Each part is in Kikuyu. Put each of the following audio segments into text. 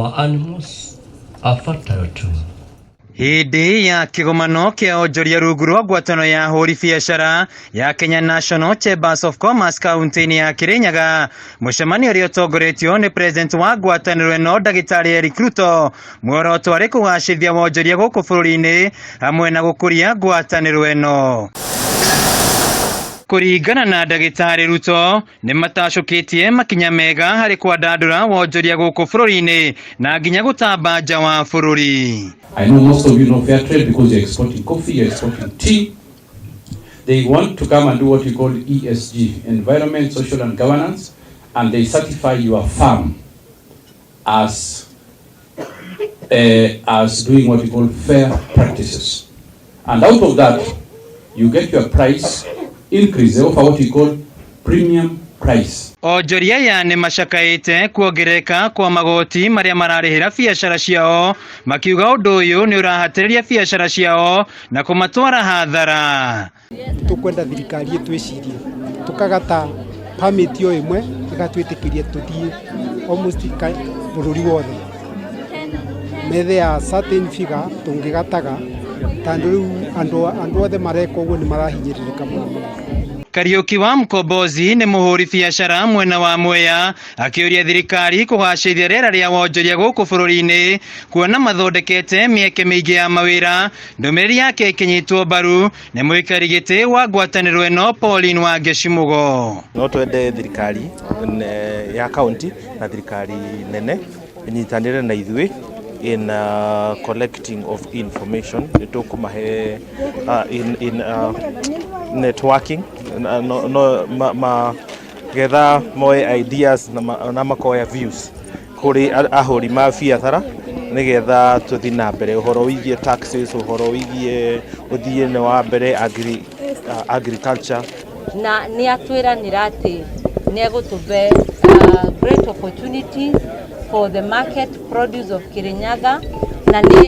Our animals are fertile too. Hĩndĩ ya kĩgomano kĩa onjoria rungu rwa ngwatanĩro ya ahũri biacara ya Kenya National Chambers of Commerce kaunti-inĩ ya Kirinyaga, mũcemanio ũrĩa ũtongoretio nĩ president wa ngwatanĩro ĩno ndagĩtarĩ Eric Ruto, muoroto arĩ kũgacĩrithia wonjoria gũkũ bũrũri-inĩ hamwe na gũkũria ngwatanĩro ĩno. Kũringana na ndagĩtarĩ Ruto, nĩ matacũkĩtie makinya mega harĩ kwandandũra wonjoria gũkũ bũrũri-inĩ na nginya gũtamba nja wa bũrũri. I know most of you know fair trade because you're exporting coffee, you're exporting tea. They want to come and do what we call ESG, environment, social and governance, and they certify your farm as doing what we call fair practices. And out of that, you get your price increase. They offer what we call premium price. Onjoria aya nĩ macakaĩte kuongerereka kwa magoti marĩa mararĩhĩra biacara ciao, makiuga ũndũ ũyũ nĩ ũrahatĩrĩria biacara ciao na kũmatwara hathara. Tukwenda thirikari ĩtwĩcirie tukagata permit o ĩmwe ĩgatwĩtĩkĩria tũthiĩ almost bũrũri wothe, methe ya certain figure tũngĩgataga, tondũ rĩu andũ othe mareka ũguo nĩ marahinyĩrĩrĩka mũno mũno. Kariũki wa Mkombozi nĩ mũhũri biacara mwena wa Mwea, akĩũria thirikari kũgacĩrithia rĩera rĩa wonjoria gũkũ bũrũri-inĩ, kuona mathondekete mĩeke mĩingĩ ya mawĩra. Ndũmĩrĩri yake ĩkĩnyitwo mbaru nĩ mũikari gĩtĩ wa ngwatanĩro ĩno Pauline Wangeci Mũgo. No twende thirikari ya county na thirikari nene ĩnyitanĩre na ithuĩ in collecting of information. Nĩ tũkũmahe in networking no, ma getha moe ideas na makoya views kũrĩ ahũri ma biacara, nĩgetha tũthiĩ na mbere ũhoro wĩgiĩ taxes, ũhoro wĩgiĩ ũthiĩ wa mbere agriculture. Na nĩ atwĩranĩra atĩ nĩ egũtũbe great opportunities for the market produce of Kirinyaga, na nĩ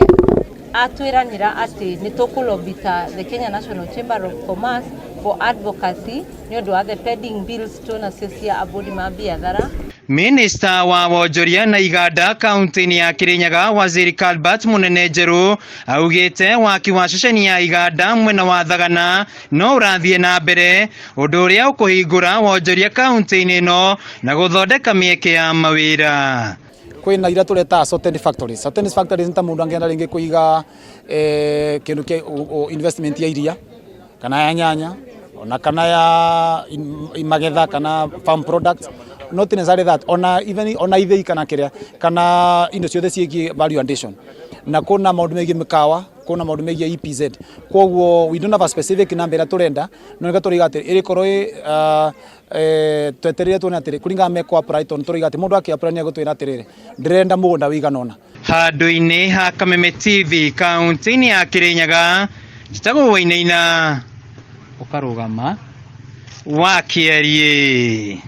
atwĩranĩra atĩ nĩ tũkũlobita the Kenya National Chamber of Commerce for advocacy nĩ ũndũ wa the pending bills twĩnacio cia abũri ma biathara. Minista wa wonjoria na iganda kaunti-inĩ ya Kirinyaga, Waziri Cuthbert Munene Njeru, augĩte waki wa ceceni ya iganda mwena wa Thagana no ũrathiĩ na mbere, ũndũ ũrĩa ũkũhingũra wonjoria kaunti-inĩ ĩno na gũthondeka mĩeke ya mawĩra. Kwina iria tureta certain factories. Certain factories nĩ ta mũndũ angĩenda rĩngĩ kũiga kĩndũ kĩa investment ya iria kana ya nyanya ona kana ya magetha kana farm products, not necessarily that, ona even ona ithei kana kĩrĩa kana indo ciothe ciĩgiĩ value addition, na kuna maũndũ megiĩ mĩkawa, kuna maũndũ megiĩ EPZ. Koguo we don't have a specific number ĩrĩa tũrenda, no nĩka tũraiga atĩ ĩrĩkorwo ĩ twetereire tuone atĩrĩ kũringana mekũ apply, tondũ tũraiga atĩ mũndũ akĩ apply nĩ egũtwĩra atĩrĩrĩ, ndĩrenda mũgũnda wĩigana ũna. Handũ-inĩ ha Kameme TV kaunti-inĩ ya Kirinyaga, njĩtagwo Wainaina, ũkarũgama wa Kĩeriĩ.